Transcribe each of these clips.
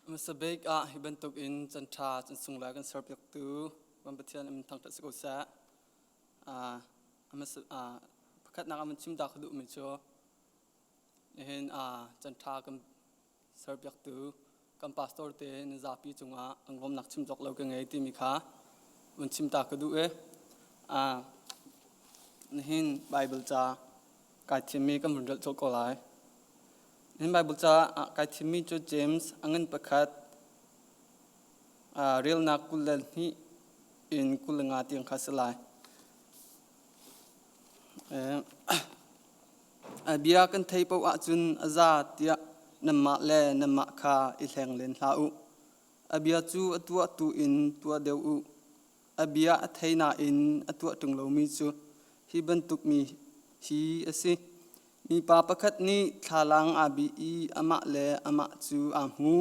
Hmasa bik ah hi bantuk in can ṭha can sung le kan serpiaktu kan Pathian min thangṭhat si ko seh. Pakhatnak ah van chim ta ka duhmi cu nihin can ṭha kan serpiaktu kan pastor te na zapi cungah an bawmnak chim cawk lo ka ngei timi kha vun chim ta ka duh i nihin Bible ca kai thimmi kan vun relh colh ko lai. Nihin Bible ca ah kai thimmi cu James a ngan pakhat relnak 22 in 25 tiang kha si lai. A bia kan thei paoh ahcun a za tiah nanmah le nanmah kha i hleng len hlah u. A bia cu a tuahtu in tuah deuh u. A bia a thei nain a tuah ṭung lomi cu hi bantuk mi hi a si. Mipa pakhat nih thlalang aa bih i amah le amah cu aa hmu.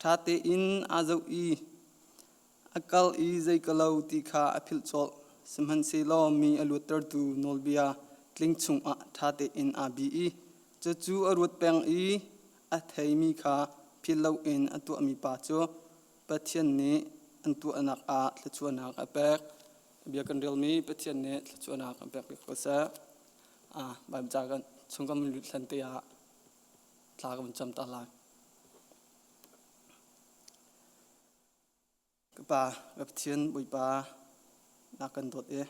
Ṭha tein aa zoh i A kal i zei ka lo ti kha a philh colh. Sihmanhsehlaw mi a luattertu nawlbia tling chungah ṭha tein aa bih i cucu a ruat peng i a theimi kha philh loin a tuahmi pa cu Pathian nih an tuahnak ah thluachuahnak a pek. Bia kan relmi Pathian nih thluachuahnak an pek bik ko seh. Ah, Bible ca kan chung kan lut hlan te ah thla kan cam ta lai. Ka Pa, ka Pathian Bawipa, na kan dawt i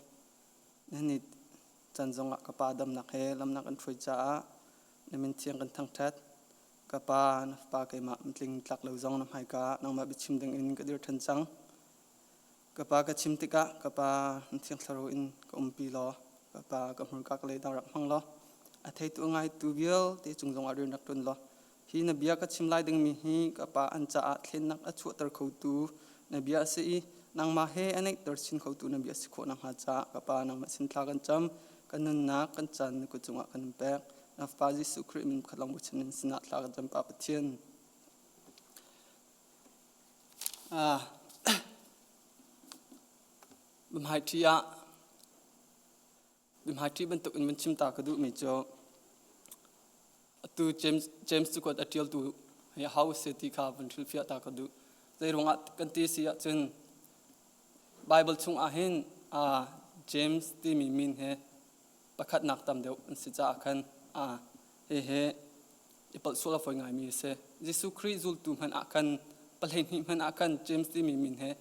nihin caan zongah ka Pa damnak he lamnak an hruai caah na min thiang kan thangṭhat. Ka Pa, na fapa keimah mitling tlak lo zong na hmaika nangmah biachim dingin ka dir ṭhan cang. Ka Pa ka chim tikah ka Pa na thiang thlarau in ka umpi law ka Pa ka hmurka ka leidang rak hmang law a theitu a ngaitu vialte cung zongah rian rak ṭuan law Hi na bia ka chim lai dingmi hi ka Pa an caah thlennak a chuahter khotu na bia a si i nangmah he a naihter chin khotu na bia a si khawh nakhnga caah ka Pa nangmah sin thla kan cam. Kan nunnak kan caan na kut cungah kan in pek. Na Fapa Jesuh Khrih min pakhat lawng bochan in sinah thla kan cam Pa Pathian. Ah, Hmaiṭhi ah Hmaiṭhi bantuk in van chim ta ka duhmi cu atu James James cakuat a ṭialtu hi aho a si ti kha van hrilhfiah ta ka duh. Zeiruangah kan ti si ahcun Bible chungah hin uh, James timi min hi pakhatnak tam deuh an si caah khan uh, hihi i palh sual a fawi ngaimi a si. Jesuh Khrih zultu hmanh ah khan pahleihnih hmanh ah khan James timi min hi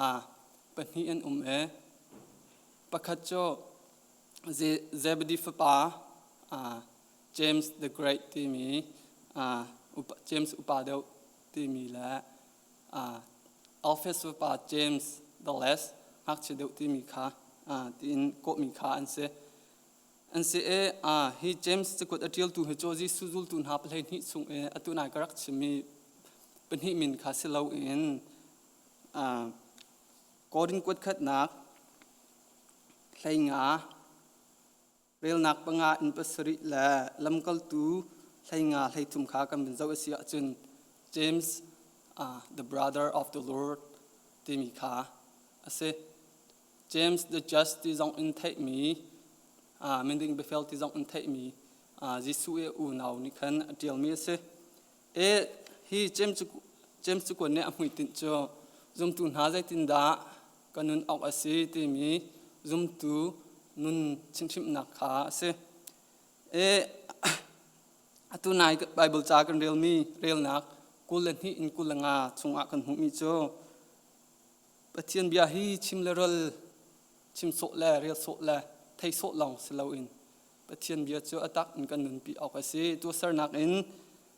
uh, pahnih an um i Pakhat cu Zebedee fapa James the Great timi James upa deuh timi le Alphaeus fapa James the Less ngakchia deuh timi kha tiin kawhmi kha an si. An si i hi James cakuat a ṭialtu hi cu Jesuh zultu hna pahleihnih chung i atu nai ka rak chimmi pahnih min kha si loin Korin kuatkhatnak 15 relnak panga in pasarih le lamkaltu 15 13 kha kan vun zoh a si ahcun James uh, the brother of the Lord timi kha a si. James the Just ti zong in theihmi uh, minding biafel ti zong in theihmi uh, Jesuh i unau nih khan a ṭialmi a si. E hi James cakuat nih a hmuitinh cu zumtu hna zeitindah ka nun awk a si timi zumtu nun chimhhrimhnak kha a si. E atu nai Bible ca kan relmi relnak 22 in 25 chungah kan hmuhmi cu Pathian bia hi chim le rel chim sawh le rel sawh le thei sawh lawng si loin Pathian bia cu a tak in kan nunpi awk a si. Tuahsernak in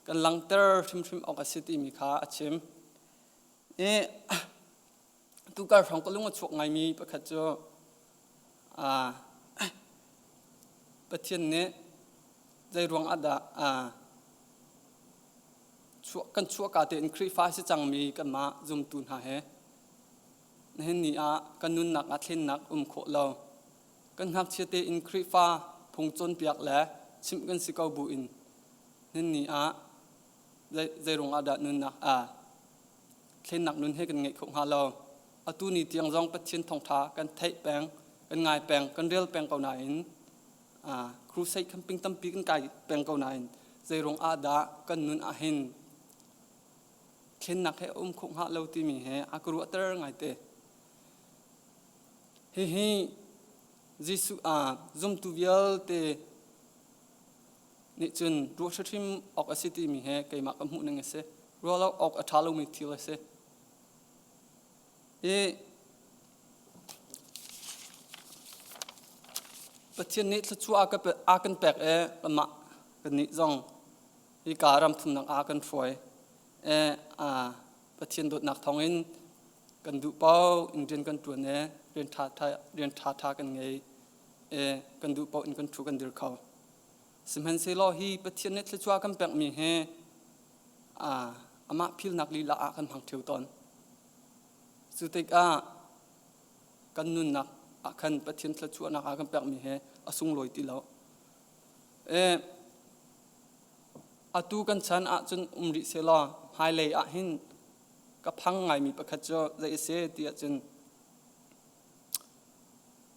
kan langhter hrimhrim awk a si timi kha a chim. I tukar hrawng ka lung a chuak ngaimi pakhat cu Pathian nih zei ruang ah dah kan chuahka tein Khrihfa si cangmi kanmah zumtu hna he nihin ni ah kan nunnak ah thlennak um khawh lo. Kan ngakchia tein Khrihfa phung cawnpiak le chimh kan si ko buin nihin ni ah zei ruang ah dah nunnak ah thlennak nun he kan ngeih khawh hnga lo. Atu ni tiang zong Pathian thawngṭha kan theih peng, kan ngai peng, kan rel peng ko nain crusade camping tampi kan kai peng ko nain Zeiruang ah dah kan nun ahhin thlennak he a um khawh hnga lo timi he a ka ruahter ngaite. Hihi Jesuh ah zumtu vialte nih cun ruah hrimhrim awk a si timi he keimah ka hmuh ning a si. Ruah lo awk a ṭha lomi thil a si. I Pathian nih thluachuah a kan pek i kanmah kannih zong hika ram thumnak ah kan hruai. I Pathian dawtnak thawngin kan duh paoh in rian kan ṭuan i rian ṭhaṭha kan ngei i kan duh paoh in kan ṭhu kan dir kho. Sihmanhsehlaw hi Pathian nih thluachuah kan pekmi hi amah philnak lila ah kan hmang ṭheo tawn. Cu tikah kan nunnak ah khan Pathian thluachuahnak a kan pekmi he a sunglawi ti lo. Atu kan chan ahcun um rih sehlaw hmailei ah hin ka phang ngaimi pakhat cu zei a si ti ahcun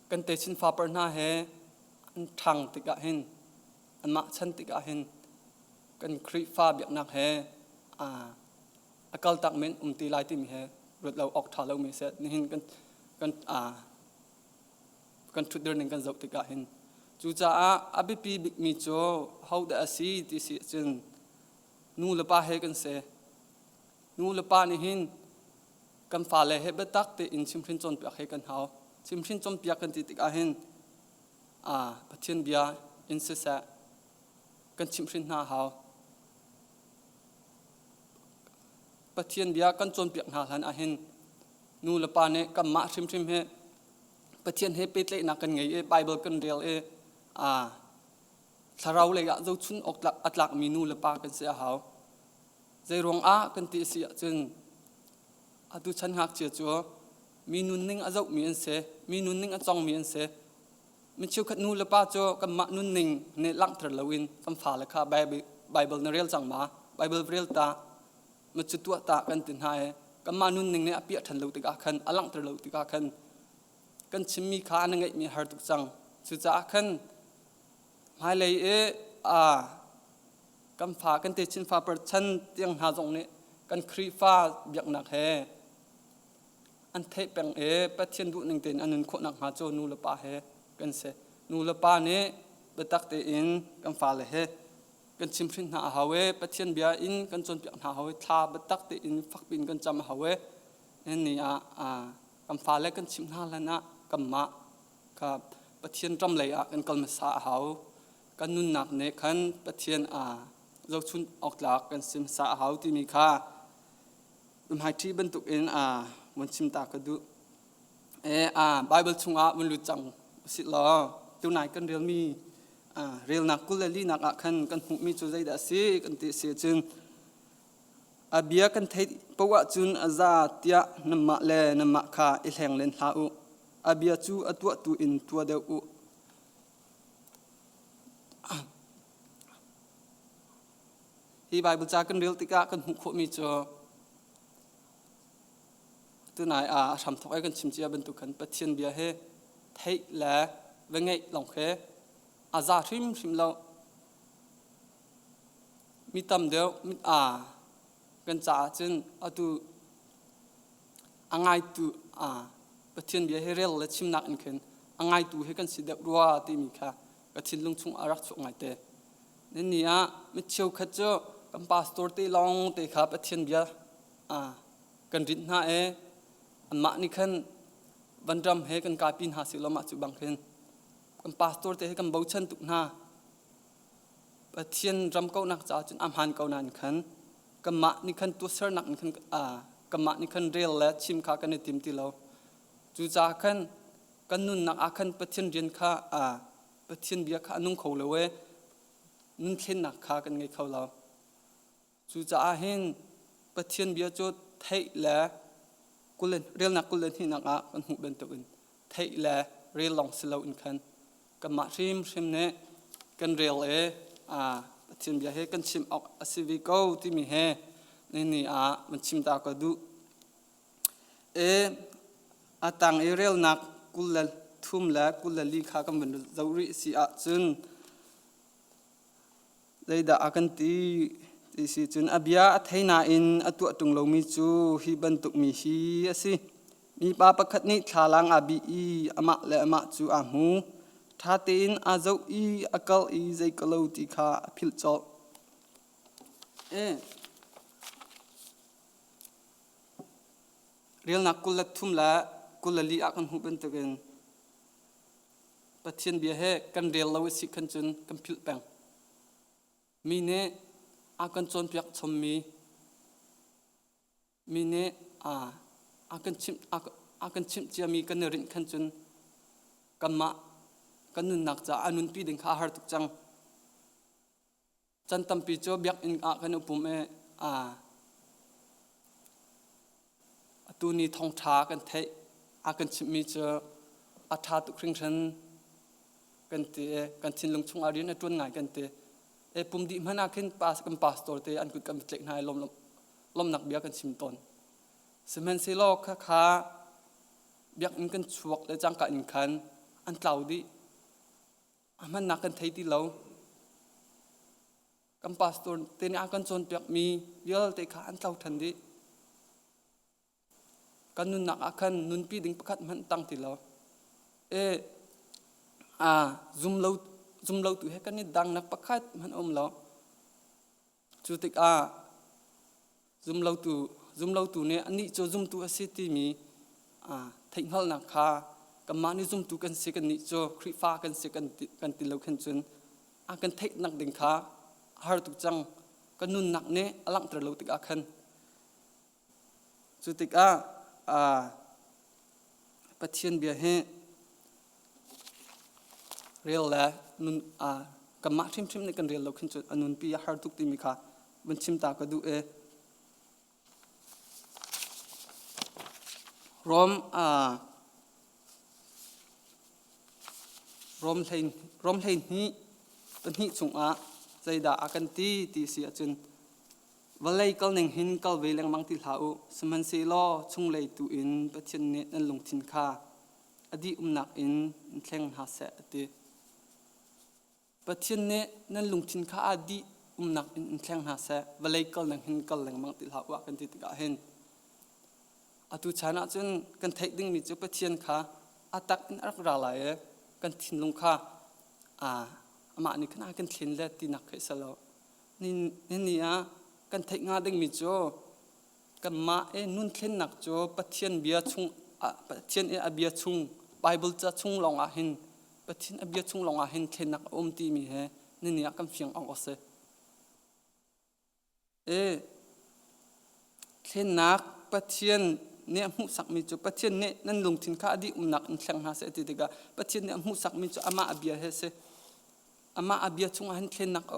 kan techin fapar hna he an ṭhang tikah hin anmah chan tikah hin kan Khrihfa biaknak he a kaltak men um ti lai timi he ruat lo awk ṭha lomi seh nihin kan kan kan ṭhutdir ning kan zoh tikah hin cucaah a biapi bikmi cu hodah a si ti si ahcun nu le pa he kan si. Nu le pa nih hin kan fale he biatak tein chimhrin cawnpiak he kan hau. Chimhrin cawnpiak kan ti tikah hin Pathian bia in siseh kan chimhhrin hna hau. Pathian bia kan cawnpiak hna hlan ahhin nu le pa nih kanmah hrimhrim hi Pathian he pehtlaihnak kan ngei i Bible kan rel i thlarau lei ah zohchun awk a tlakmi nu le pa kan si a hau. Zeiruang ah kan ti a si ahcun atu chan ngakchia cu mi nunning a zohmi an si, mi nunning a congmi an si. Mi cheukhat nu le pa cu kanmah nunning nih langhter loin kan fale kha Bible na rel cang ma? Bible rel ta, ma cu tuah ta kan ti hna i kanmah nunning nih a piah ṭhan lo tikah khan, a langhter lo tikah khan kan chimmi kha an ngeihmi har tuk cang. Cucaah khan hmailei i kan fa kan techin fa chan tiang hna zong nih kan Khrihfa biaknak he an theih peng i Pathian duhning tein an nun khawh nakhnga cu nu le pa he kan si. Nu le pa nih biatak tein kan fale he kan chimhrin hna a hau i Pathian bia in kan cawnpiak hna a hau i thla biatak tein fakpi in kan cam a hau i ni ah kan fale kan chimh hna hlan ah kanmah kha Pathian ram lei ah kan kal hmasa a hau. Kan nunnak nih khan Pathian zohchun awk tlak kan si hmasa a hau timi kha hmaiṭhi bantukin vun chim ta ka duh. Bible chungah vun lut cang usih law tunai kan relmi relnak 24nak ah khan kan hmuhmi cu zeidah a si kan ti si cun a bia kan theih paoh ahcun a za tiah nanmah le nanmah kha i hleng len hlah u. A bia cu a tuahtu in tuah deuh u. Hi Bible ca kan rel tikah kan hmuh khawhmi cu tunai ah a hramthawk ai kan chim cia bantuk khan Pathian bia hi theih le va ngeih lawng khi a za hrimhrim lo. Mi tam deuh a kan caah cun atu a ngaitu a Pathian bia hi rel le chimnak in khin a ngaitu hi kan si deuh rua timi kha ka thinlung chung a rak chuak ngaite. Ni ah mi cheukhat cu kan pastor te lawng te kha Pathian bia kan rinh hna i anmah nih khan vanram he kan kaipi hna si lo mah cu bang khin kan pastor te hi kan bochan tuk hna. Pathian ram kauhnak caah cun a hmaan ko nain khan kanmah nih khan tuahsernak in khan kanmah nih khan rel le chim kha kan i tim ti lo. Cucaah khan kan nunnak ah khan Pathian rian kha Pathian bia kha a nung kho lo i nunthlennak kha kan ngei kho lo. Cucaah hin Pathian bia cu theih le relnak 22nak ah kan hmuh bantukin theih le rel lawng si loin khan kanmah hrimhrim nih kan rel i Pathian bia hi kan chim awk a si ve ko timi he ni ah van chim ta ka duh. E a tang i relnak 23 le 24 kha kan van zoh rih si ahcun. Zeidah a kan ti ti si cun a bia a thei nain a tuah ṭung lomi cu hi bantuk mi hi a si. Mipa pakhat nih thlalang aa bih i amah le amah cu aa hmu. Ṭha tein aa zoh i a kal i zei ka lo ti kha a philh colh. Relnak 23 le 24 ah kan hmuh bantukin Pathian bia he kan rel lo a si khan cun kan philh peng. Mi nih a kan cawnpiak chommi, mi nih a kan chimh a kan chimh ciami kan i rinh khan cun kanmah kan nunnak caah a nunpi ding kha a har tuk cang. Can tampi cu biakinn ah kan i pum i atu ni thawngṭha kan theih a kan chimhmi cu a ṭha tuk hringhran kan ti i kan thinlung chungah rian a ṭuan ngai kan ti. E pum dih hmanh ah khin kan pastor te an kut kan tlaih hna i lawmnak bia kan chim tawn. Sihmanhsehlaw khakha biakinn kan chuak le cangka in khan an tlau dih. A hmannak kan thei ti lo. Kan pastor te nih a kan cawnpiakmi vialte kha an tlo ṭhan dih. Kan nunnak ah khan nunpi ding pakhat hmanh tang ti lo. E a zum lo zum lo tu he kan i dangnak pakhat hmanh um lo. Cu tikah zumlotu zumlotu nih anih cu zumtu a si timi theihhngalhnak kha kanmah nih zumtu kan si kannih cu Khrihfa kan si kan ti, kan ti lo khin cun a kan theihnak ding kha a har tuk cang kan nunnak nih a langhter lo tikah khan cu tikah Pathian bia hi rel le nun kanmah hrimhrim nih kan rel lo khin cun a nunpi a har tuk timi kha vun chim ta ka duh i Rom Rom hlei Rom hlei hnih pahnih chungah zeidah a kan ti ti si ahcun vawlei kal ning hin kal ve lengmang ti hlah u sihmanhsehlaw chunglei tu in Pathian nih nan lungthin kha a dih umnak in in thleng hna seh a ti. Pathian nih nan lungthin kha aa dih umnak in in thleng hna seh, vawlei kal nang hin kal lengmang ti hlah u kan ti tikah hin atu chan ah cun kan theih dingmi cu Pathian kha a tak in a rak ra lai i kan thinlung kha amah nih khan a kan thlen le tinak kha i lo. Ni ah kan theih hnga dingmi cu kanmah i nun thlennak cu Pathian bia chung Pathian i a bia chung Bible ca chung lawngah hin Pathian a bia chung lawngah hin thlennak a um timi he nini ah kan fiang awk a si. E thlennak Pathian nih a hmuhsakmi cu Pathian nih nan lungthin kha a dih umnak in thleng hna seh ti tikah Pathian nih a hmuhsakmi cu amah a bia he si. Amah a bia chungah hin thlennak a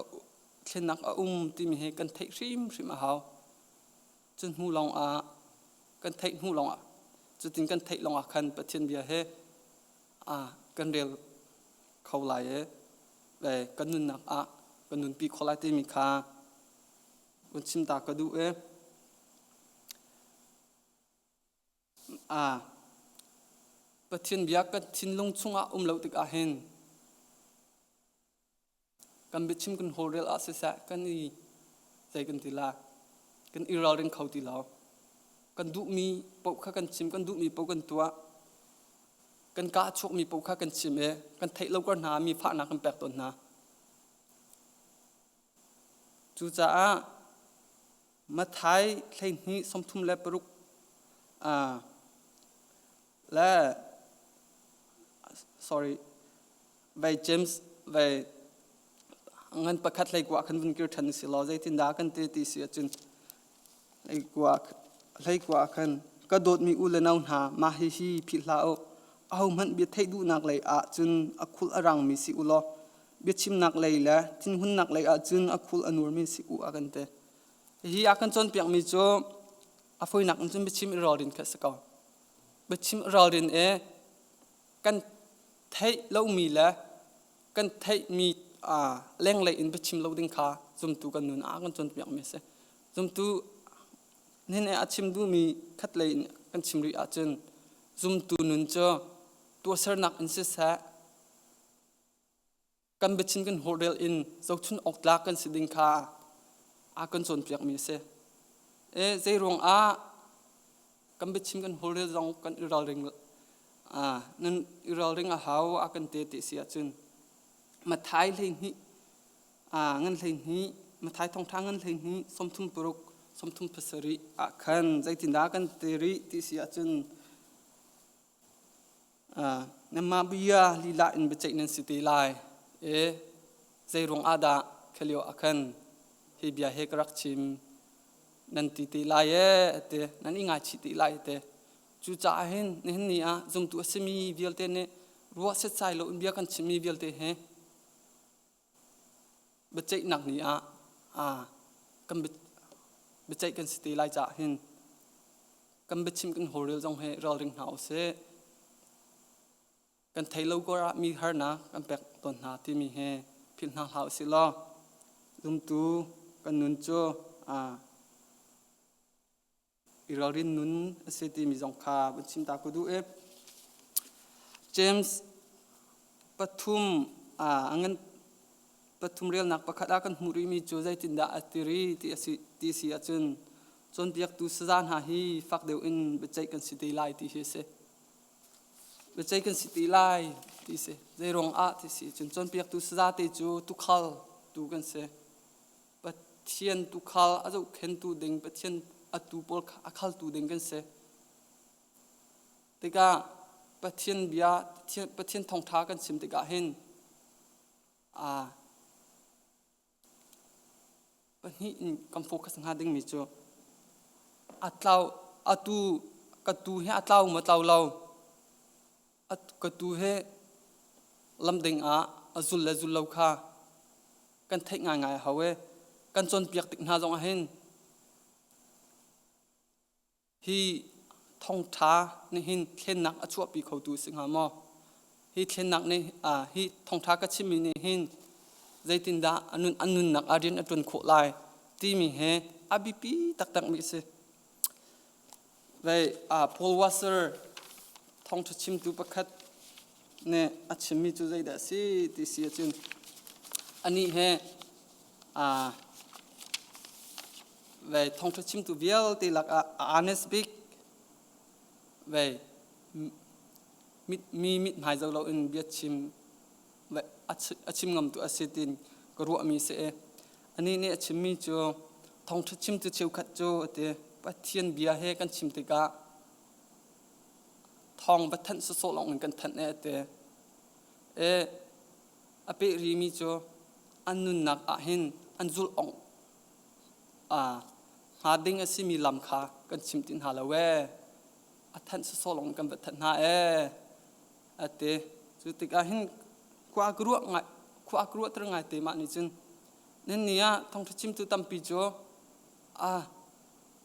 thlennak a um timi hi kan theih hrimhrim a hau. Cu hnu lawngah kan theih hnu lawngah cutin kan theih lawngah khan Pathian bia he kan rel kho lai i kan nunnak ah kan nunpi kho lai timi kha vun chim ta ka duh i Pathian bia kan thinlung chungah um lo tikah hin Kan biachim kan hawlrel ah siseh kan i zei kan ti la kan i ralring kho ti lo. Kan duhmi paoh kha kan chim, kan duhmi paoh kan tuah. Kan kaa a chuakmi paoh kha kan chim i kan theih lo kar hna mi fahnak kan pek tawn hna. Cucaah Matthai 12 36 le sorry vei James vei ngan pakhat hlei kua khan vun kir ṭhan si law zeitindah kan ti ti si ahcun hlei kua hlei kua khan ka dawtmi u le nau hna mah hihi philh hlah u ahohmanh bia theih duhnak lei ah cun a khul a rangmi si u law biachimnak lei le thinhunnak lei ah cun a khul a nurmi si u a kan ti hihi a kan cawnpiakmi cu a fawinak in cun biachim i ralrin kha a si ko biachim ralrin i kan theih lomi le kan theihmi lenglei in biachim lo ding kha zumtu kan nun ah kan cawnpiakmi a si. Zumtu nihin a chim duhmi khatlei in kan chim rih ahcun zumtu nun cu tuahsernak in siseh. Kan biachim kan holhrel in zohchun awk tlak kan si ding kha a kan cawnpiakmi a si. E, zei ruangah kan biachim kan holhrel zong kan i ralring nan i ralring a hau a kan te ti si ahcun Mathai 12 ngan 12 Mathai thawngṭha ngan 12 36 37 ah khan zeitindah kan te rih ti si ahcun Nanmah bia lila in biaceih nan si te lai. E, zei ruang ah dah khalio ah khan hi bia he ka rak chim nan ti te lai e te nan i ngaichih te lai te. Cucaah hin nihin ni ah zumtu a simi vialte nih ruah setsai lo in bia kan chimmi vialte he biaceihnak ni ah kan biaceih kan si te lai caah hin kan biachim kan hawlrel zong hi ralring hna usih. Kan thei lo kor ah mi harnak kan pek tawn hna timi hi philh hna hlah usih law zumtu kan nun cu i ralrin nun a si timi zong kha vun chim ta ku duh i James pathum a ngan pathum relnak pakhat ah kan hmuh rihmi cu zeitindah a ti ri ti a si ti si ahcun cawnpiaktu saza hna hi fak deuh in biaceih kan si te lai ti hi a si. Biaceih kan si te lai ti si. Zeiruang ah ti si cun cawnpiaktu saza te cu tukhal tu kan si. Pathian tukhal a zohkhentu ding Pathian a tu pawl a khaltu ding kan si. Tikah Pathian bia Pathian thawngṭha kan chim tikah hin pahnih in kan focus hnga dingmi cu a tlau atu ka tu hi a tlau maw tlau lo ka tu hi lamding ah a zul le zul lo kha kan theih ngaingai a hau i kan cawnpiak tik hna zong ah hin Hi thawngṭha nih hin thlennak a chuahpi khotu a si hnga maw? Hi thlennak nih hi thawngṭha ka chimmi nih hin zeitindah a nun an nunnak ah rian a ṭuan khawh lai timi he a biapi taktakmi a si. Vei Paul Washer thawngṭha chimtu pakhat nih a chimmi cu zeidah a si ti si ahcun anih he Vei thawngṭha chimtu vialte lakah a honest bik vei mi mithmai zoh loin biachim a chim ngamtu a si tiin ka ruahmi si i anih nih a chimmi cu thawngṭha chimtu cheukhat cu a ti Pathian bia he kan chim tikah thawng va thanh sawsawh lawng in kan thanh e a ti. E a peh rimi cu an nunnak ah hin an zulh awk hnga ding a simi lam kha kan chim ti hna lo ee. A thanh sawsawh lawng kan va thanh hna ee. A ti. Cu tikah hin khua ka ruah ngai khua ka ruahter ngai te mah nih cun nan ni ah thawngṭha chimtu tampi cu a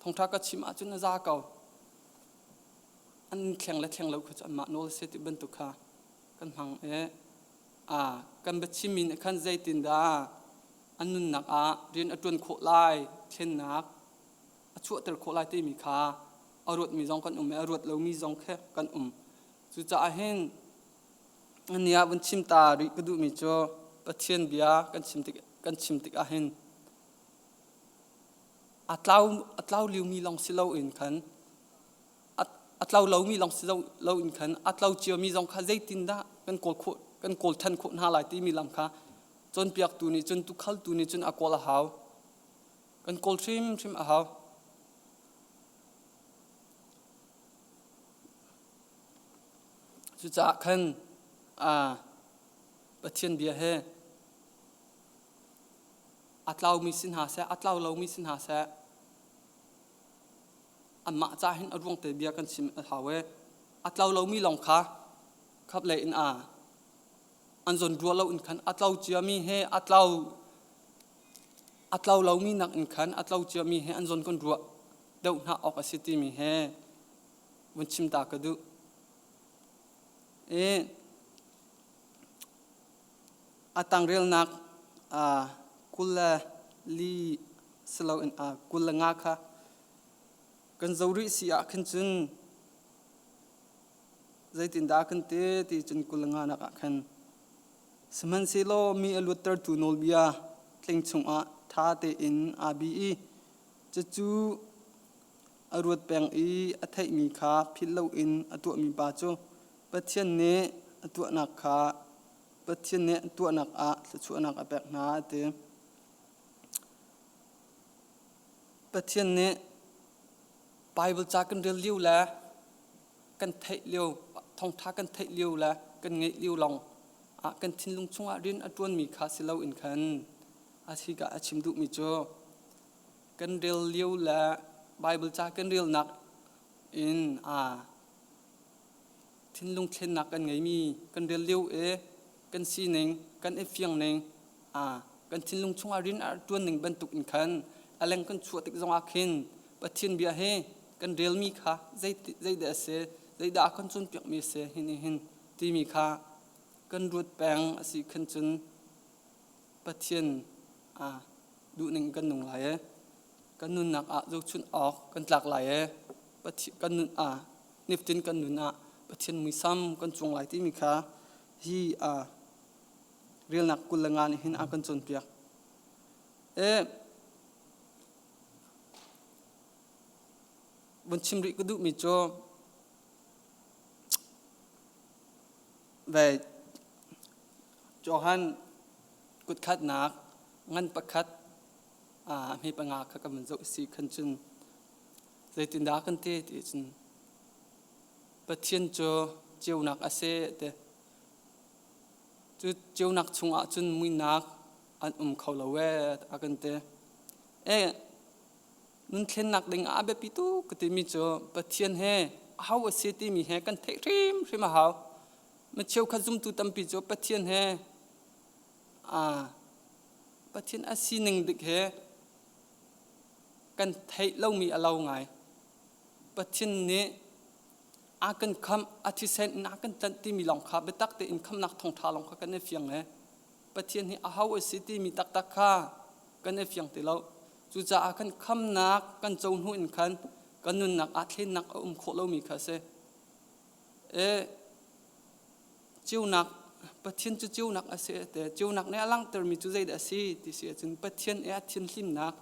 thawngṭha ka chim ahcun a za ko. An thleng le thleng lo kha cu anmah nawl si ti bantuk kha kan hmang i kan biachimmi nih khan zeitindah an nunnak ah rian a ṭuan khawh lai, thlennak a chuahter khawh lai timi kha a ruatmi zong kan um i a ruat lomi zong khi kan um. Cucaah hin ni ah vun chim ta rih ka duhmi cu Pathian bia kan chim tik kan chim tikah hin a tlau a tlau liomi lawng si loin khan a tlau lomi lawng si loin khan a tlau ciami zong kha zeitindah kan kawl khawh kan kawl than khawh hna lai timi lam kha cawnpiaktu nih cun tukhaltu nih cun a kawl a hau kan kawl hrimhrim a hau cucaah khan Pathian bia he a tlaumi si hna seh a tlau lomi si hna seh anmah ca hin a ruang te bia kan chim a hau i a tlau lomi lawng kha khap lei in a an zawn rua lo in khan a tlau ciami he a tlau a tlau lomi nak in khan a tlau ciami he an zawn kan ruah deuh hna awk a si timi he vun chim ta ka duh i a tangrelnak 24 si loin 25 kha kan zoh rih si ah khan cun zeitindah kan ti ti cun 25 nak ah khan. Sihmanhsehlaw mi a luattertu nawlbia tling chungah ṭha tein aa bi i cucu a ruat peng i a theihmi kha philh loin a tuahmi pa cu Pathian nih a tuahnak kha Pathian nih a tuahnak ah thluachuahnak a pek hna a ti. Pathian nih Baibal ca kan rel lio le kan theih lio, thawngṭha kan theih lio le kan ngeih lio lawng ah kan thinlung chungah rian a ṭuanmi kha si loin khan a hika a chim duhmi cu kan rel lio le Baibal ca kan relnak in aa thinlung thlennak kan ngeimi kan rel lio i kan sining kan i fiang ning kan thinlung chungah rian a ṭuan ning bantuk in khan a leng kan chuah tik zongah khin Pathian bia hi kan relmi kha zeidah a si zeidah a kan cawnpiakmi a si hi nih hin timi kha kan ruat peng a si khan cun Pathian duhning kan nung lai i kan nunnak ah zohchunh awk kan tlak lai i kan nun ah niftin kan nun ah Pathian muisam kan cuang lai timi kha hi relnak 25 nih hin a kan cawnpiak. E vun chim rih ka duhmi cu ve Johan kutkhatnak ngan pakhat hme panga kha kan vun zoh si khan cun zeitindah kan ti ti cun Pathian cu ceunak a si te Cu ceunak chungah cun muihnak an um kho lo ee a kan ti. E nun thlennak ding ah a biapi tuk ka timi cu Pathian he aho a si timi he kan theih hrimhrim a hau. Mi cheukhat zumtu tampi cu Pathian he aa Pathian a sining dik he kan theih lomi a lo ngai. Pathian nih a kan khamh, a thisen in a kan tlanh timi lawng kha biatak tein khamhnak thawngṭha lawng kha kan i fiang i Pathian hi aho a si timi taktak kha kan i fiang ti lo. Cucaah kan khamnak kan co hnu in khan kan nunnak ah thlennak a um khawh lomi kha a si. E, ceunak Pathian cu ceunak a si te ceunak nih a langhtermi cu zeidah a si ti si ahcun Pathian i a thianhlimnak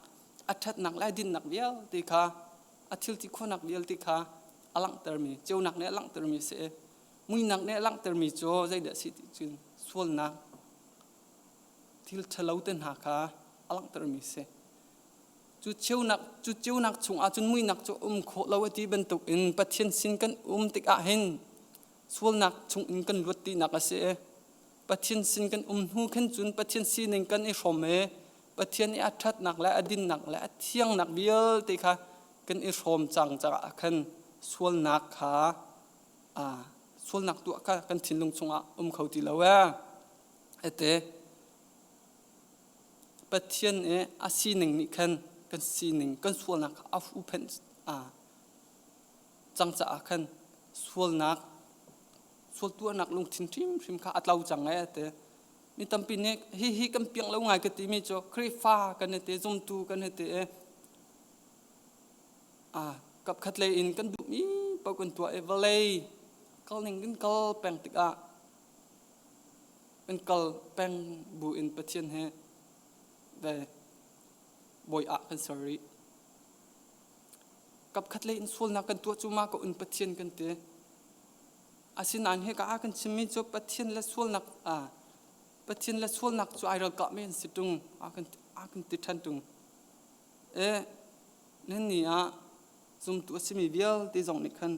a ṭhatnak le a dinnak vialte kha a thil ti khawhnak vialte kha a langhtermi ceunak nih a langhtermi a si i muihnak nih a langhtermi cu zeidah a si ti cun sualnak thil ṭhalo te hna kha a langhtermi a si. Cu ceunak cu ceunak chungah cun muihnak cu um khawh lo a ti bantuk in Pathian sin kan um tikah hin sualnak chungin kan luat tinak a si i Pathian sin kan um hnu khin cun Pathian sining kan i hrawm i Pathian i a ṭhatnak le a dinnak le a thiangnak vialte kha kan i hrawm cang caah khan sualnak kha sualnak tuah kha kan thinlung chungah um kho ti lo ee. Ete Pathian i a sining nih khan kan sining kan sualnak kha a huhphenh cang caah khan sualnak sual tuahnak lungthin hrimhrim kha a tlo cang ee te. Mi tampi nih hihi kan piang lo ngai ka timi cu Khrihfa kan i ti zumtu kan i ti i kapkhat lei in kan duhmi paoh kan tuah i vawlei kal ning kan kal peng tikah kan kal peng bu in Pathian he ve bawi ah kan ser rih. Kapkhat lei in sualnak kan tuah cu ma ko in Pathian kan ti. Asinain hika ah kan chimmi cu Pathian le sualnak Pathian le sualnak cu ai ralkahmi an si ṭung a kan ti ṭhan ṭung. E nan ni ah zumtu a simi vialte zong nih khan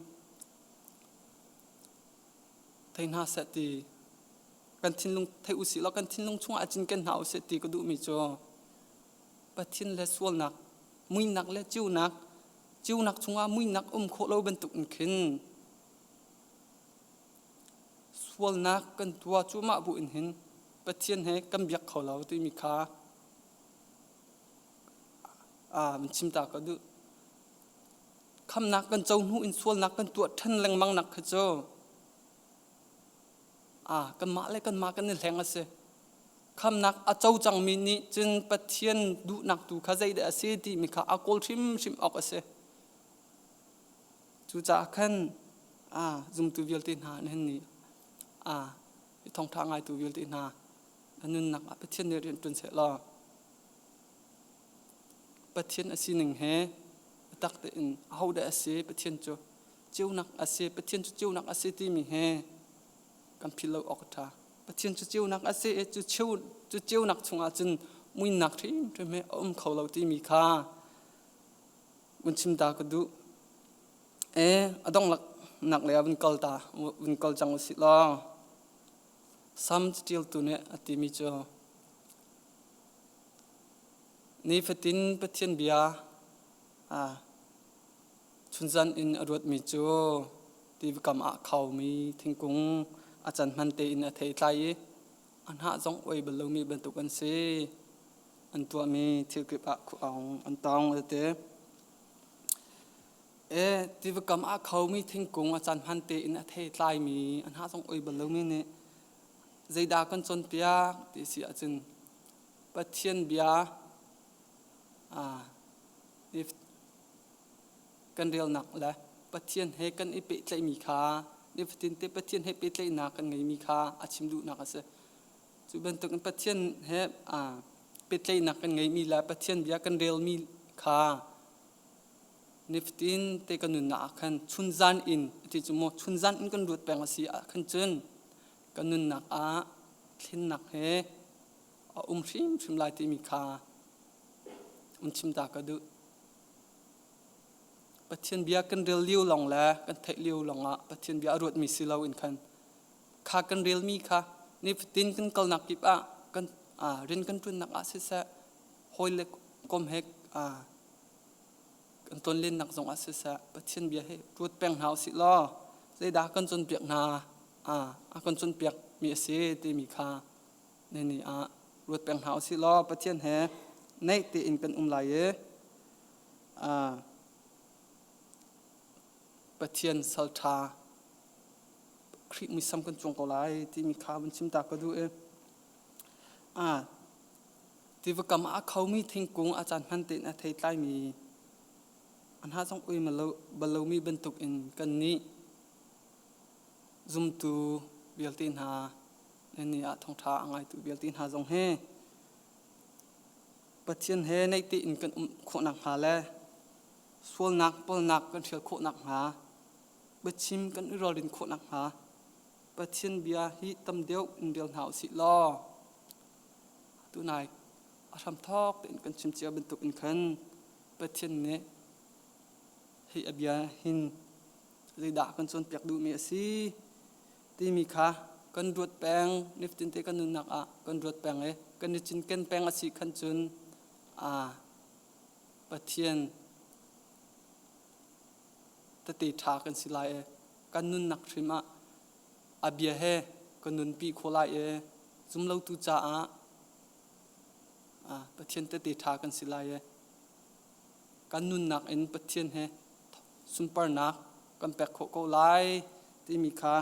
thei hna seh ti kan thinlung thei usih law kan thinlung chungah a cinken hna usih ti ka duhmi cu Pathian le sualnak muihnak le ceunak ceunak chungah muihnak um khawh lo bantuk in khin sualnak kan tuah cuahmah bu in hin Pathian he kan biak kho lo timi kha chim ta ka duh. Khamnak kan co hnu in sualnak kan tuah ṭhan lengmang nak kha cu kanmah le kanmah kan i hleng a si. Khamnak a co cangmi nih cun Pathian duhnak tu kha zeidah a si timi kha a kawl hrimhrim awk a si. Cucaah khan zumtu vialte hna nan nih thawngṭha ngaitu vialte hna. Na nunnak ah Pathian nih rian ṭuan seh law Pathian a sining he biatak tein ahodah a si Pathian cu ceunak a si Pathian cu ceunak a si timi he kan philh lo awk a ṭha. Pathian cu ceunak a si i cu cu ceunak chungah cun muinak hrimhrim he a um kho lo timi kha vun chim ta ka duh. E a donglak nak lei ah vun kal ta vun kal cang usih law Sam caṭialtu nih a timi cu nifatin Pathian bia chunzan in a ruatmi cu tivakam ah khaumi thingkung a can hman tein a thei tlai i a hnah zong uai bal lomi bantuk an si. An tuahmi thil kip ah khuaung an tong a ti. E tivakam ah khomi thingkung a caan hman tein a thei tlaimi a hnah zong oi bal lomi nih zeidah kan cawnpiak ti si ahcun Pathian bia if kan relnak le Pathian he kan i pehtlaihmi kha nifatin te Pathian he pehtlaihnak kan ngeimi kha a chim duhnak a si. Cu bantukin Pathian he pehtlaihnak kan ngeimi le Pathian bia kan relmi kha nifatin te kan nunnak ah khan chunzan in ti cu maw chunzan in kan ruat peng a si ah khan cun kan nunnak ah thlennak he a um hrimhrim lai timi kha um chim ta ka duh. Pathian bia kan rel lio lawng le kan theih lio lawngah Pathian bia a ruatmi si loin khan kha kan relmi kha nifatin kan kalnak kip ah kan rian kan ṭuannak ah siseh hawi le kom he kan tonlennak zong ah siseh Pathian bia hi ruat peng hna usih law zeidah kan cawnpiak hna a kan cawnpiak mi a si timi kha nini ah ruat peng hna usih law Pathian he naih tein kan um lai i Pathian salṭha Khrih muisam kan cuang ko lai timi kha vun chim ta ka duh i tiva kam ah a khomi thingkung a caan hman tein a thei tlaimi a hna zong ui bal lomi bantuk in kannih zumtu vialte hna ni ah thawngṭha a ngaitu vialte hna zong hi Pathian he naih tein kan um khawh nakhnga le sualnak palnak kan hrial khawh nakhnga biachim kan i ralrin khawh nakhnga Pathian bia hi tam deuh in rel hna usih law tunai a hramthawk tein kan chim cia bantuk in khan Pathian nih hi a bia hin zeidah kan cawnpiak duhmi a si timi kha kan ruat peng nifatin te kan nunnak ah kan ruat peng i kan i cinken peng a si khan cun Pathian tete ṭha kan si lai i kan nunnak hrim ah a bia he kan nunpi khawh lai i zumlotu caah Pathian tete ṭha kan si lai i kan nunnak in Pathian he sunparnak kan pek khawh ko lai timi kha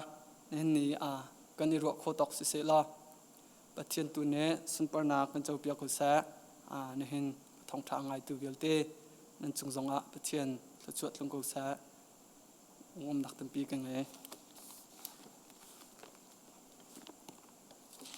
nihin ni ah kan i ruah khawh tawk siseh law Pathian tu nih sunparnak kan copiak ko seh. Nihin thawngṭha a ngaitu vialte nan cung zongah Pathian thluachuah tlung ko seh. Umnak tampi ka ngei.